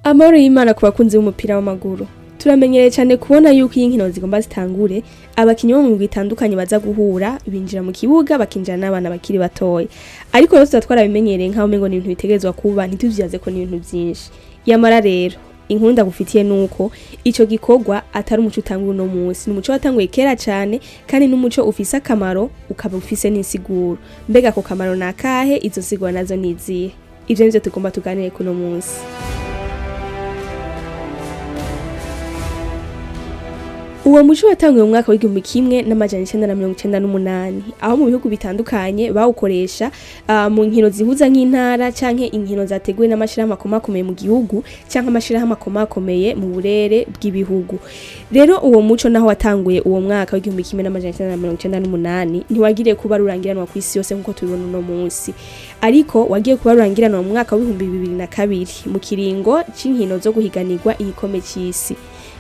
Amahoro y'Imana ku bakunzi b'umupira w'amaguru. Turamenyereye cyane kubona yuko iyo inkino zigomba zitangure, abakinyi bo mu migwi itandukanye baza guhura, binjira mu kibuga bakinjira n'abana bakiri batoya. Ariko rero tuba twarabimenyereye nk'aho umengo ni ibintu bitegerezwa kuba, ntituvyibaze ko ni ibintu vyinshi. Yamara rero, inkuru ndagufitiye nuko ico gikorwa atari umuco utanguye uno munsi, ni umuco watanguye kera cane kandi n'umuco ufise akamaro ukaba ufise n'insiguro. Mbega ako kamaro ni akahe? Izo nsiguro nazo ni izihe? Ivyo nivyo tugomba tuganire kuno munsi. Uwo muco watanguye mu mwaka w'1998 aho mu bihugu bitandukanye bawukoresha mu nkino zihuza nk'intara canke inkino zateguwe n'amashirahamwe akomakomeye mu gihugu canke amashirahamwe akomakomeye mu burere bw'ibihugu. Rero uwo muco naho watanguye uwo mwaka w'1998 ntiwagiriye kuba rurangiranwa kw'isi yose nkuko tubibona uno munsi. Ariko wagiye kuba rurangiranwa mu mwaka w'2002 mu kiringo c'inkino zo guhiganirwa igikombe c'isi.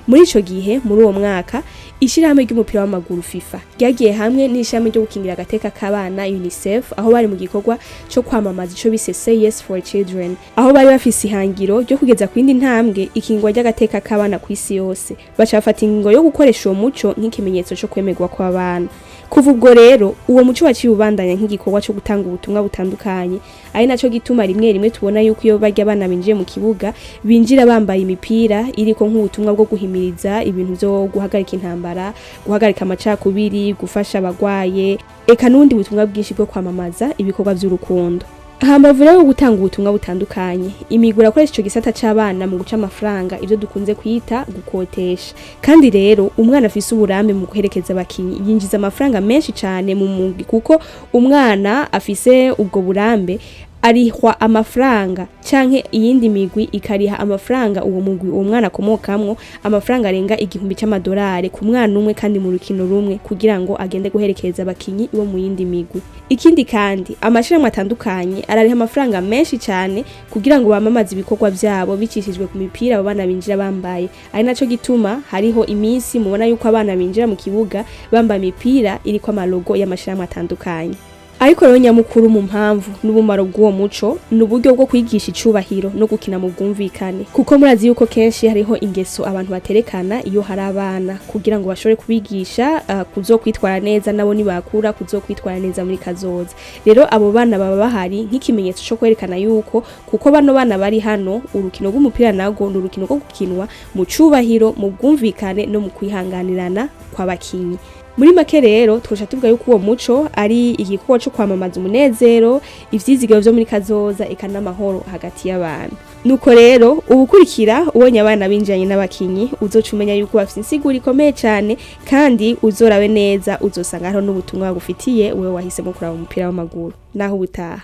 Muri ico gihe, muri uwo mwaka, ishirahamwe ry'umupira w'amaguru FIFA ryagiye hamwe n'ishirahamwe ryo gukingira agateka k'abana UNICEF, aho bari mu gikorwa co kwamamaza ico bise Say Yes for Children, aho bari bafise ihangiro ryo kugeza ku yindi ntambwe ikingwa ry'agateka k'abana kw'isi yose. Baca bafata ingingo yo gukoresha uwo muco nk'ikimenyetso co kwemerwa kw'abana. Kuva ubwo rero, uwo muco waciye ubandanya nk'igikorwa co gutanga ubutumwa butandukanye, ari naco gituma rimwe rimwe tubona yuko iyo barya abana binjiye mu kibuga, binjira bambaye imipira iriko nk'ubutumwa bwo guhimiriza ibintu vyo guhagarika intambara, guhagarika amacakubiri, gufasha abagwaye, eka n'ubundi butumwa bwinshi bwo kwamamaza ibikorwa vy'urukundo. Hambavu rero yo gutanga ubutumwa butandukanye, imigwi irakoresha ico gisata c'abana mu guca amafaranga, ivyo dukunze kwita gukotesha. Kandi rero umwana afise uburambe mu guherekeza abakinyi yinjiza amafaranga menshi cane mu mugwi, kuko umwana afise ubwo burambe arihwa amafaranga canke iyindi migwi ikariha amafaranga uwo mugwi uwo mwana akomokamwo, amafaranga arenga 1000 c'amadolari ku mwana umwe kandi mu rukino rumwe, kugira ngo agende guherekeza abakinyi bo mu yindi migwi. Ikindi kandi, amashirahamwe atandukanye arariha amafaranga menshi cane kugira ngo bamamaze ibikorwa vyabo bicishijwe ku mipira abo bana binjira bambaye, ari naco gituma hariho iminsi mubona yuko abana binjira mu kibuga bambaye imipira iriko amalogo y'amashirahamwe atandukanye. Ariko rero nyamukuru mu mpamvu n'ubumaro bw'uwo muco ni uburyo bwo kwigisha icubahiro no gukina mu bwumvikane, kuko murazi yuko kenshi hariho ingeso abantu baterekana iyo hari abana, kugira ngo bashobore kubigisha kuzokwitwara neza nabo nibakura, kuzokwitwara neza muri kazoza. Rero abo bana baba bahari nk'ikimenyetso co kwerekana yuko kuko bano bana bari hano, urukino rw'umupira narwo ni urukino rwo gukinwa mu cubahiro, mu bwumvikane no mu kwihanganirana kw'abakinyi. Muri make rero twoca tuvuga yuko uwo muco ari igikorwa co kwamamaza umunezero, ivyizigiro vyo muri kazoza, eka n'amahoro hagati y'abantu. Nuko rero ubukurikira ubonye abana binjiranye n'abakinyi, uzoca umenya yuko bafise insiguro ikomeye cane, kandi uzorabe neza uzosanga hariho n'ubutumwa bagufitiye wewe wahisemo kuraba umupira w'amaguru. Naho ubutaha.